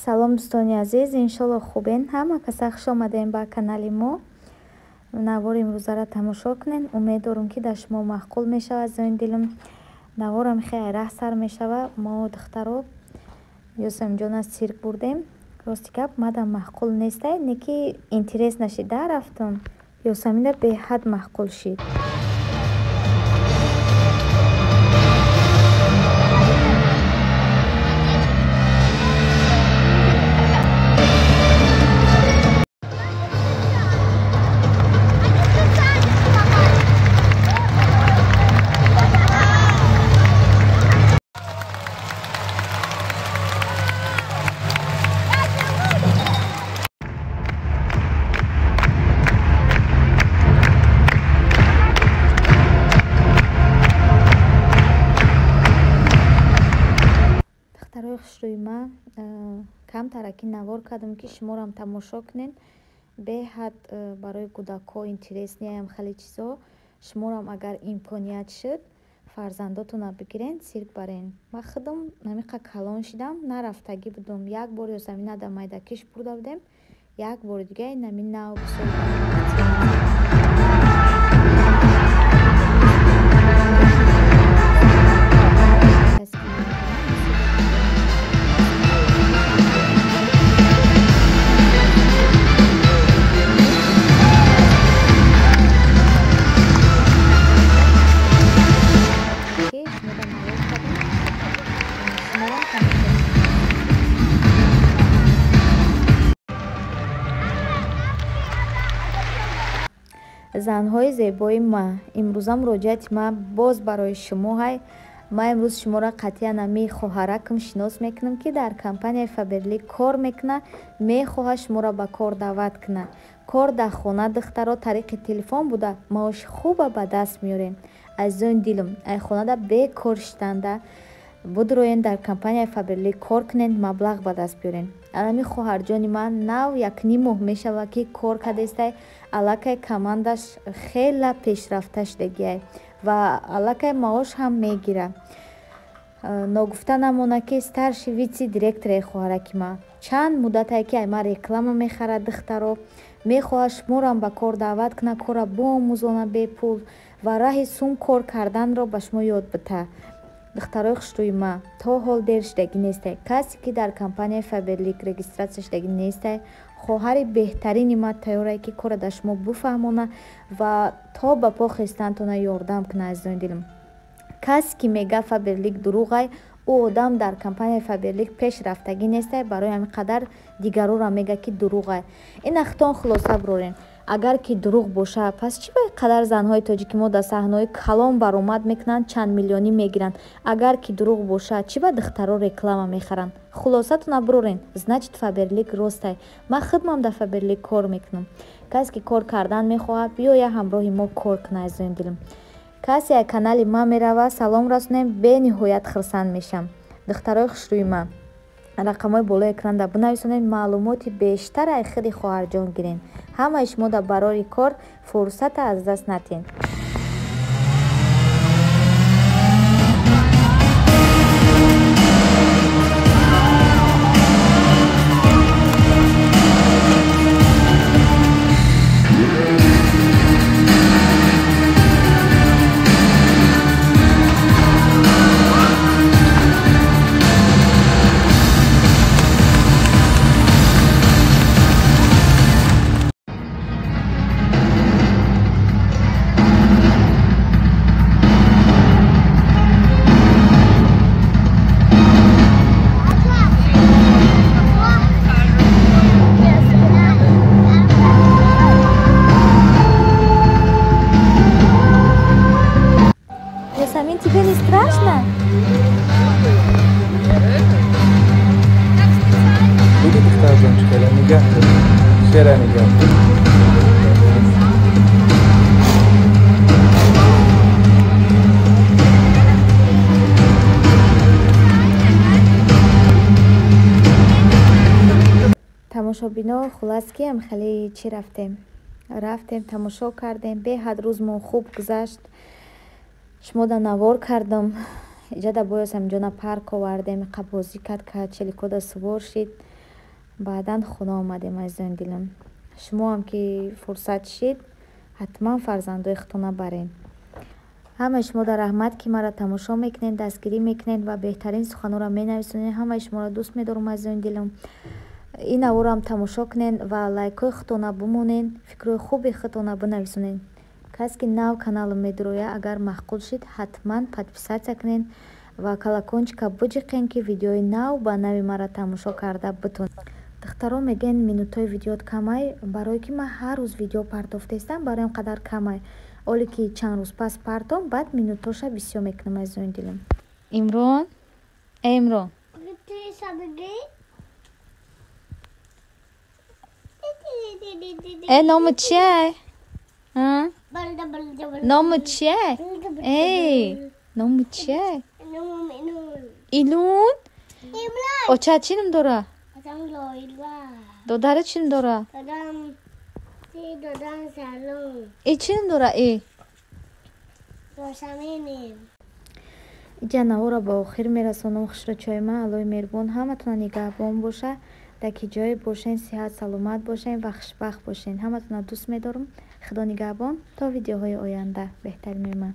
Салом, дӯстони азиз, иншолло хубен. Ҳама каса хуш омадем ба канали мо. Навори имрӯзаро тамошо кунен. Умед дорум, ки дар шумо маъқул мешавад. Азизони дилам, наворам хеле раҳ сар мешавад. Мо духтаро Ёсаминҷона сирк бурдем. Рости гап, мадам маъқул нестай, не ки интерес нашид, да рафтум. Ёсамина беҳад маъқул шид. Духтарои хушрӯи ма, камтараки навор кардам, ки шуморам тамошо кунен. Беҳад барои кӯдакҳо интересныям хеле чизо. Шуморам агар имконият шуд, фарзандотонро бигирен, сирк барен. Ман худам ҳамиқа калон шидам, нарафтагӣ будум. Як бор Ёсамина дар майдакиш бурда будем, як бори дига инами нав бисёр. Занҳои зебои ма, имрӯза муроҷиати ма боз барои шумо ҳай. Ма имрӯз шуморо қатъиян ами хоҳаракам шинос мекунам, ки дар компанияи Фаберлик кор мекунад, мехоҳад шуморо ба кор даъват кунад. Кор дар хона, духтаро, тариқи телефон буда, маоши хуба ба даст меорем. Азизони дилам, ай хонада бекор шитанда будроен, дар компанияи Фаберлик кор кунен, маблағ ба даст биёрен. Анами хоҳарҷони ман нав якним моҳ мешавад, ки кор кардестай. Аллакай командаш хела пешрафта шудагиай ва аллакай маош ҳам мегирад. Ногуфта намонад, ки старший вице директораи хоҳараки ман чанд муддатае, ки ай ман реклама мехарад. Духтаро, мехоҳад шуморам ба кор даъват кунад, корра биомӯзонад бепул ва раҳи сум кор карданро ба шумо ёд бита. Духтарои хушрӯи ма, то ҳол дер шудагӣ нестай. Касе ки дар компанияи Фаберлик регистрация шудагӣ нестай, хоҳари беҳтарини ма тайёрае, ки корра дар шумо бифаҳмона ва то ба по хестантона ёрдам кунад. Азизони дилам, касе ки мега Фаберлик дурӯғай, ӯ одам дар компанияи Фаберлик пеш рафтагӣ нестай, барои ҳамин қадар дигароро мега, ки дурӯғай. Ин ахтон хулоса бирорем: агар ки дурӯғ бошад, пас чӣ ба қадар занҳои тоҷики мо дар саҳнаҳои калон баромад мекунанд, чанд миллионӣ мегиранд? Агар ки дурӯғ бошад, чӣ ба духтаро реклама мехаранд? Хулосатона бирорен, значит, Фаберлик ростай. Ман худмам дар Фаберлик кор мекунам. Касе ки кор кардан мехоҳад, биёя ҳамроҳи мо кор кунад. Азизони дилам, касе аз канали ман меравад, салом расонем, бениҳоят хурсанд мешавам. Духтарои хушрӯи ман, рақамҳои болои экранда бинависонед, маълумоти бештар ай худи хоҳарҷон гирен. Ҳамаи шумо дар барори кор, фурсата аз даст натиҳед. Ясамин, тебе не страшно? Диди, духтарҷон, чӣ хеле нигаҳ дор, шера нигаҳ дор. Тамошобино, хулас ки ам хеле чӣ рафтем, рафтем, тамошо кардем, беҳад рӯзмон хуб гузашт. Шумо да навор кардам. Иҷада бо Ёсаминҷона парк овардем, иқа бозӣ кард, качеликода сувор шид. Баъдан хона омадем, азизони дилам. Шумоам ки фурсат шид, ҳатман фарзандои худтона барен. Ҳамаи шумода раҳмат, ки маро тамошо мекунед, дастгирӣ мекунед ва беҳтарин суханҳоро менависонед. Ҳамаи шуморо дӯст медорам, азизони дилам. Ин наворам тамошо кунед ва лайкҳои худтона бимонед, фикрҳои хуби худтона бинависонед. Касе ки нав каналам медурояд, агар маъқул шид, ҳатман подписаться кунед ва колокольчика биҷиқен, ки видеои нав ба нави маро тамошо карда битонед. Духтаро мегӯянд, минутҳои видеот камай, барое ки ман ҳар рӯз видео партофтаистам, барои он қадар камай. Оле ки чанд рӯз пас партом, баъд минутҳоша бисёр мекунам, азизони дилам. Имрон, э Имрон, э номат чиай? Номат чиай? Эй, номат чиай? Илун? Оча чӣ ном дора? Додарат чӣ ном дора? И чӣ ном дора? И иҷа наворро ба охир мерасонам. Хушрӯчои ман, Аллоҳи меҳрубон ҳаматона нигаҳбон боша. Дар ки ҷое бошен, сиҳат саломат бошен ва хушбахт бошен. Ҳаматона дӯст медорам. Худо нигаҳбон, то видеоҳои оянда. Беҳтарини ман.